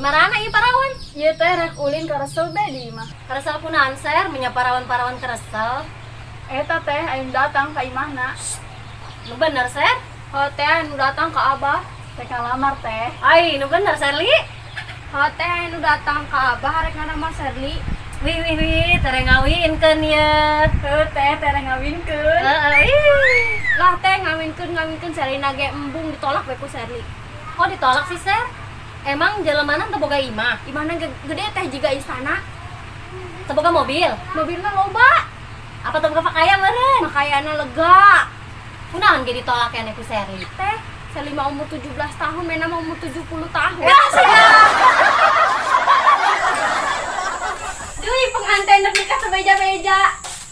Marana ieu parawan? Ieu teh rek ulin karesel be di imah. Karesel kunaon ser menya parawan-parawan karesel? Eta teh anu datang ka imahna. Nu bener ser? Heuh teh anu datang ka abah, teh ngalamar teh. Ai, nu bener Serli? Heuh teh anu datang ka abah rek ngalamar Serli. Wih wih wih, tere ngawinkeun ye. Heuh teh tere ngawinkeun. Heeh. Lah teh ngawinkeun Serlina ge embung ditolak we ku Serli. Kok ditolak sih ser? Emang jelemana teu boga imah? Imahna gede teh jiga istana. Teu boga mobil? Mobilna loba. Apa teu boga pakaian meureun? Pakaianna lega. Kunaon ge ditolak keneh ku Serli? Teh, Serli mah umur 17 tahun, mena mah umur 70 tahun. Ya, Deui pengantin rek nikah teu beja-beja.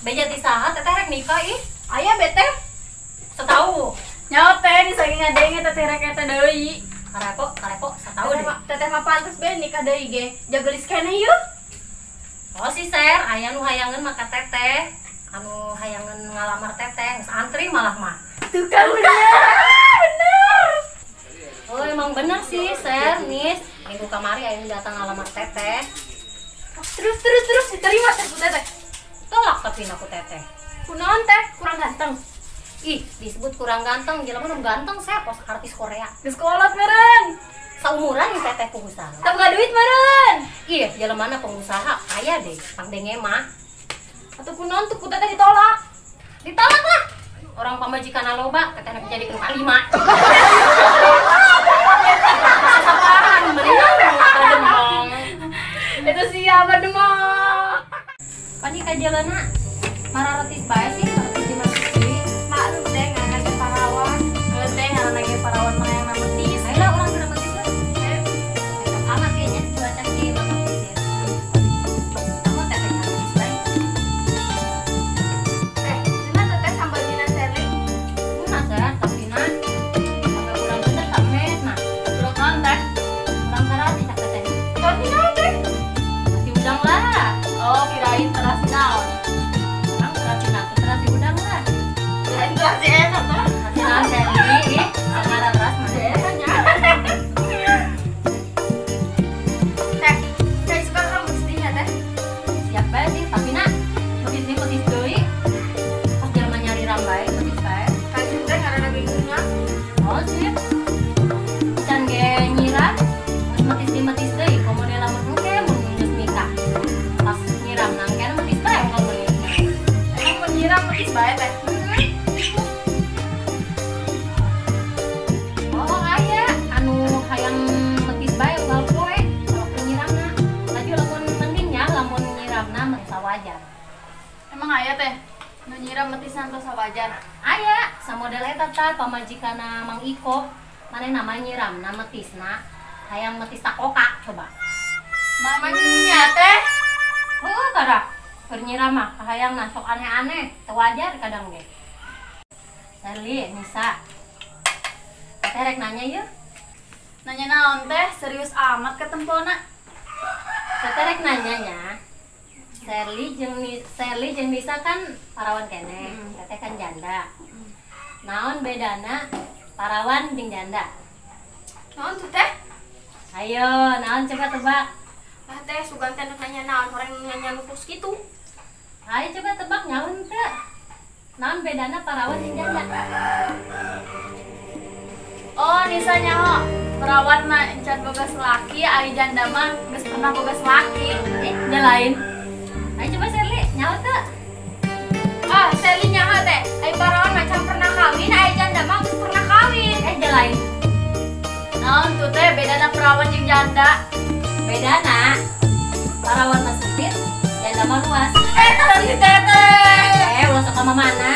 Beja ti saha teteh rek nikah ih? Aya bete. Satau. Nyaho teh disagi ngadenge teteh rek eta deui. Karepo, karepo, satau deh. Teteh mah pantes be nikah deui ge. Jagelis keneh yeuh. Oh si ser, aya nu hayangeun maka teteh. Anu hayangeun ngalamar teteh, geus antri malah mah. Tuh kan bener. Bener. Oh emang bener sih ser, Nis. Minggu kamari aya nu datang ngalamar teteh. Terus terus terus diterima teh ku teteh. Tolak tapi ku teteh. Kunaon teh? Kurang ganteng. Ih, disebut kurang ganteng, jelema nu ganteng saya pos artis Korea. Geus kolot meureun. Saumuran nih teteh pengusaha. Teu boga duit meureun. Ih, jelemana pengusaha kaya deh, pangdenge mah. Atuh kunaon tuh ku teteh ditolak? Ditolak lah. Orang pamajikan loba, teteh rek jadikeun kalima. Sasapahan meureun bademong. Itu siapa demong? Pan ieu kajalana mararetis bae sih, mararetis di mana deui. Maklum teh ngaran ge parawan. Heuh teh ngaran ge parawan mah yang metis. Ayolah urang keur metis lah. Ayo. Amat kayaknya cuaca kieu mah metis ya. Kamu teteh metis bae. Teh, dina teteh sambal dina Serli. Kumaha teh tapi na agak kurang bener tak met nah. Kurang naon teh? Kurang terasi cak teteh. Terasi naon teh? Terasi udang lah. Oh, kirain terasi naon. Emang terasi naon? Terasi udang lah. Terasi enak tuh. Terasi Serli, ih, sangat ras mah. Teh, teh suka kamu sedihnya teh. Siap bae sih, tapi nak metis nih metis deui. Pas jelema nyari rambai, metis bae. Kasih teh ngaranna ge geunya. Oh sih. Can ge nyiram, geus metis di metis deui, komo deui lamun engke mun geus nikah. Pas nyiram nangkena metis bae unggal meuni. Emang mun nyiram metis bae teh. Oh aya anu hayang metis bae unggal poe waktu nyiramna. Laju lamun mending nya lamun nyiramna mah sawajar. Emang aya teh nu nyiram metisna tos sawajar. Aya samodel eta tah pamajikanna Mang Iko. Manehna mah nyiramna metisna hayang metis takoka coba. Mamanya teh. Heuh kada keur nyiram mah kahayangna sok aneh-aneh, teu wajar kadang ge. Serli, Nisa. Teteh rek nanya yeuh. Nanya naon teh? Serius amat ketempona. Teteh rek nanya nya. Serli jeung Nisa kan parawan keneh, teteh kan janda. Naon bedana parawan jeung janda? Naon tuh teh? Ayo, naon coba tebak. Lah teh sugan teh nanya naon orang nanya nu kos kitu. Ayo coba tebak nyaun teu. Naon bedana parawan jeung janda? Oh, Nisa nyaho. Perawan mah encan boga salaki, ari janda mah geus pernah boga salaki. Dia lain. Ayo coba Serli, nyaho teu? Parawan jeung janda. Bedana parawan mah sempit, janda mah luas. Eh, si teteh. Eh, ulah sok ka mana?